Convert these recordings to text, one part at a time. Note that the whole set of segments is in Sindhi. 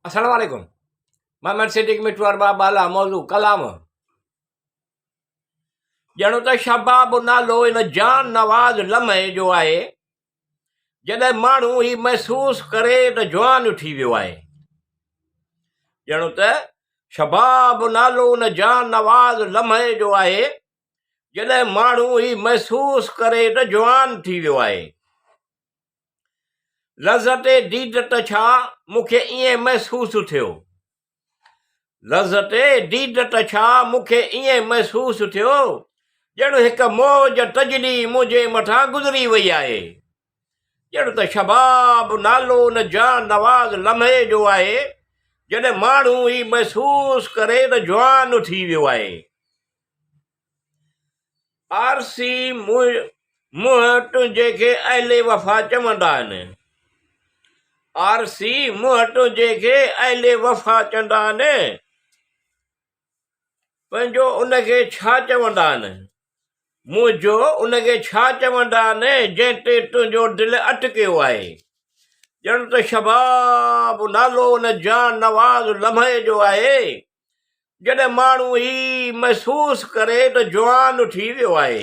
السلام عليڪم محمد صديق مٺو ارباب بالا موضوع ڪلام ڄڻ ته شباب نالو ان جان نواز لمحي جو آهي جڏهن ماڻهو هي محسوس ڪري ته جوان ٿي ويو آهي ڄڻ ته شباب نالو ان جان نواز لمحي جو آهي جڏهن ماڻهو هي محسوس ڪري ته جوان ٿي ويو آهي لذت ديد ته ڇا مون کي ائين محسوس ٿيو. لذت ديد ته ڇا مون کي ائين محسوس ٿيو ڄڻ هڪ موج تجلي منهنجي مٿان گذري وئي آهي. ڄڻ ته شباب نالو ان جان نواز لمحي جو آهي جڏهن ماڻهو هي محسوس ڪري ته جوان ٿي ويو آهي. آرسي منهن تنهنجي کي اهل وفا چوندا آهن. آرسي منهن تنهنجي کي اهل وفا چوندا آهن. پنهنجو ان کي ڇا چوندا آهن؟ منهنجو ان کي ڇا چوندا آهن جنهن تي تنهنجو دل اٽڪيو آهي. ڄڻ ته شباب نالو ان جان نواز لمحي جو آهي. جڏهن ماڻهو هي محسوس ڪري ته جوان ٿي ويو آهي.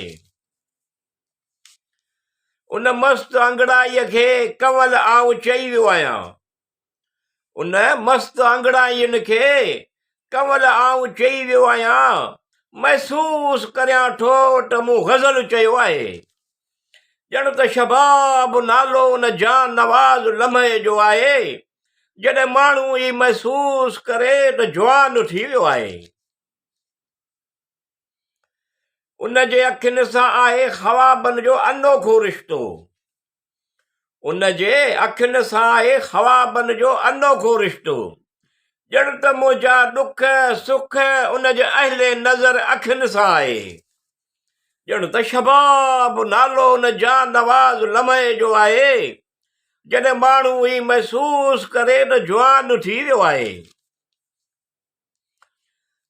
ان مست انگڙائيء کي ڪنول آئون چئي ويو آهيان. ان مست انگڙائين کي ڪنول آئون چئي ويو آهيان. محسوس ڪريان ٿو ته مون غزل چيو آهي. ڄڻ ته شباب نالو ان جان نواز لمحي جو آهي، جڏهن ماڻهو هي محسوس ڪري ته جوان ٿي ويو آهي. ان جي اکين سان آهي خوابن جو انوکو رشتو. ان جي اکين سان آهي خوابن جو انوکو رشتو. ڄڻ ته منهنجا ڏک سک ان جي اهل نظر اکين سان آهي. ڄڻ ته شباب نالو ان جان نواز لمحي جو آهي، جڏهن ماڻهو هي محسوس ڪري ته جوان ٿي ويو آهي.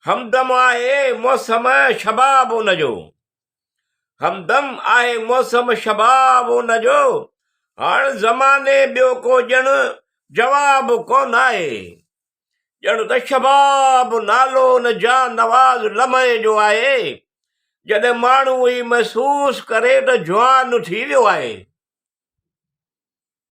همدم آهي موسم شباب ان جو. همدم آهي موسم شباب ان جو. هاڻ زماني ٻيو ڪو ڄڻ جواب ڪونه آهي. ڄڻ ته شباب نالو ان جان نواز لمحي جو آهي، جڏهن ماڻهو هي محسوس ڪري ته جوان ٿي ويو آهي.